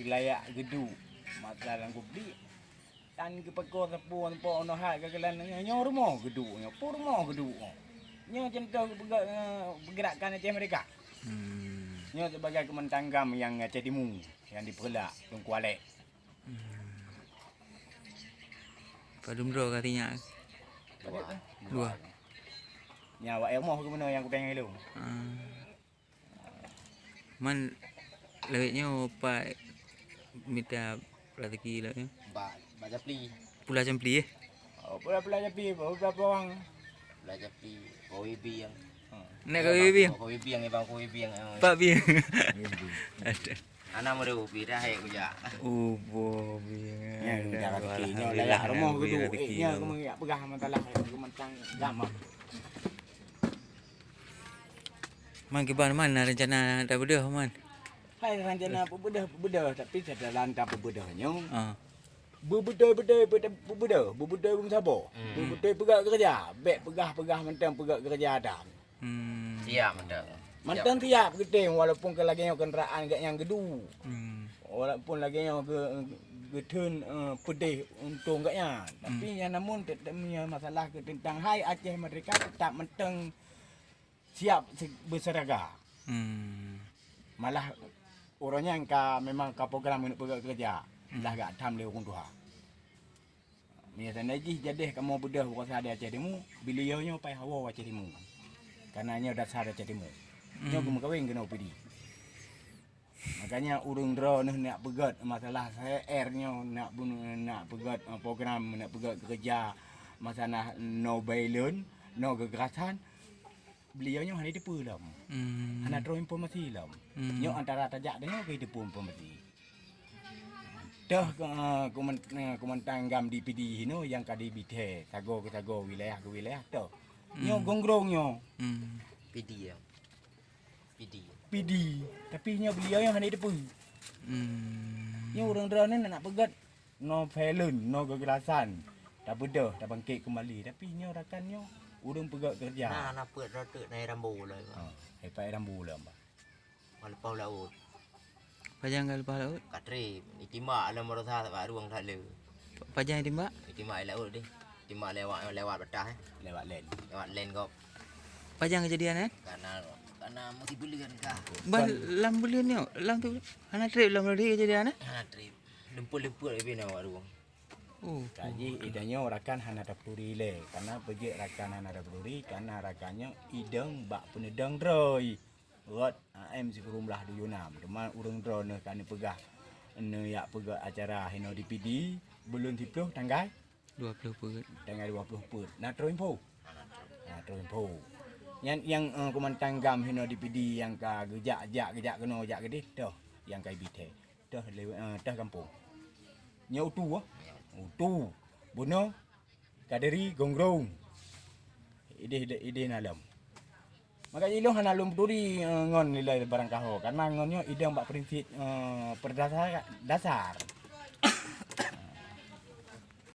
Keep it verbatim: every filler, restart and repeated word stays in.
Layak geuduek masa lam Kubdi, tan geupakoe sapeue, sapeue unoe hai ka geulan nyoe rumoh geuduek nyoe, peue rumoh geuduek nyoe. Nyoe contoh geupeugah, eh, pergerakan Aceh Merdeka. Hmm. Nyoe sebagai keumantang GAM nyang Aceh Timu nyang dipeulak Teungku Alek. Hmm. Padum droe ka sinyak? Dua. Dua. Nyan awak rumoh keumeunyoe nyang kutanyong ilôn. Ah. Man lawét nyoe pat mita raseuki lawét nyoe? Bak, bak Japli. Pula Japli, eh? Oh, pula, pula Japli, pula, pula Pawang. Pula Japli, Kowe Biang. Hmm. Nak Kowe Biang? Kowe Biang, Bang, Kowe Biang, eh. Pak Biang. Ada. Anak muda Upi dah, hai kujak. Ubo Biang. Ya, ada. Rezeki nyoe layak rumoh geuduek. Eh, nyoe keumeung jak peugah masalah keumantang GAM. Man, kiban man na rencana tapeudeuh man? Hai rencana peubeudoh, peubeudoh, tapi setelah tapeubeudoh nyoe, ah, beubeutôi-beutôi peubeudoh, beubeutôi beumeusaboh, hmm, beubeutôi peugah keureuja, bèk peugah-peugah mantong peugah keureuja dan. Hmm. Siap mantong. Mantong siap geutem, walaupun keu lagèe nyoe keundaraan geuh nyang geudu. Hmm. Walaupun lagèe nyoe geu-, geutheun, eh, peudeh untông geuh nyan, tapi, hmm, nyan namun tetap nyoe masalah keu teuntang hai Aceh Merdeka tetap mantong siap se-, beuseraga. Hmm. Malah uroe nyan ka memang ka program keuneuk peugah keureuja, hmm, lah geujak tham lé ureueng tuha. Misalnya jih jadeh kamoe beudôh kuasa di Aceh Timu, beliau nyoe paih hawa Aceh Timu. Karena nyoe dasar Aceh Timu. Nyoe, hmm, geumeukawen keunoe Pidie. Makanya ureueng droeneuh nak peugöt masalah C R nyoe, nak bun-, nak peugöt, eh, program, nak peugöt keureuja masalah no balance, no kekerasan, beliau nyoe hana jiteupeue lom. Hmm. Hana troh informasi lom. Hmm. Nyoe antara tajak deungoe keu jiteupeue informasi. Toh, eh, kuman-, eh, keumantang GAM di Pidie hinoe nyang ka jibithèe sagoe keu sagoe, wilayah keu wilayah toh. Nyoe, hmm, Gongrong nyoe. Hmm. Pidie, ya. Pidie. Pidie. Tapi nyoe beliau nyoe hana jiteupeue. Hmm. Nyoe ureueng droeneuh nak peugöt no balance, no kekerasan. Tabeudôh, tabangkit keumbali. Tapi nyoe rakan nyoe ureueng peugöt keureuja. Nah, na peuet droe teuk na rambu lom. Ha, hebat rambu lom, bah. Ka leupah laôt. Pajan ka leupah laôt? Ka trép, itimbak lam baroesa bak rueng that le. Pajan itimbak? Itimbak di laôt deh. Itimbak lewat, lewat batas, eh. Lewat len. Lewat len gob. Pajan kejadian, eh? Karena, karena musim buleuen kah. Bah, lam buleuen nyoe, lam tu hana trép lam lori kejadian, eh? Hana trép. Leumput-leumput tapi na bak rueng. Oh. Ka jih, ita nyoe rakan hana tapeuturi lé. Karena peue jeuet rakan hana tapeuturi, karena rakan nyoe idong bak peuneudong droe. Rot A M sikureueng blaih tujoh nam. Teuma ureueng droeneuh ka neupeugah neujak peugöt acara hinoe di Pidie buleuen siplôh tanggai? Dua ploh peuet. Tanggai dua ploh peuet. Na troh info? Na troh info. Nyan nyang, eh, keumantang GAM hinoe di Pidie nyang ka geujak-jak, geujak keunoe, jak keudeh, toh nyang ka jibithèe. Toh lewat, eh, toh gampông. Nyoe utu, eh? Utu. Bunoe, Kaderi, Gongrong. Ideh, ideh, ideh na lom. Maka ilôn hana lôn peuturi, eh, ngon nilai barang kaho. Karena ngon nyoe idong bak prinsip, eh, perdasar, dasar.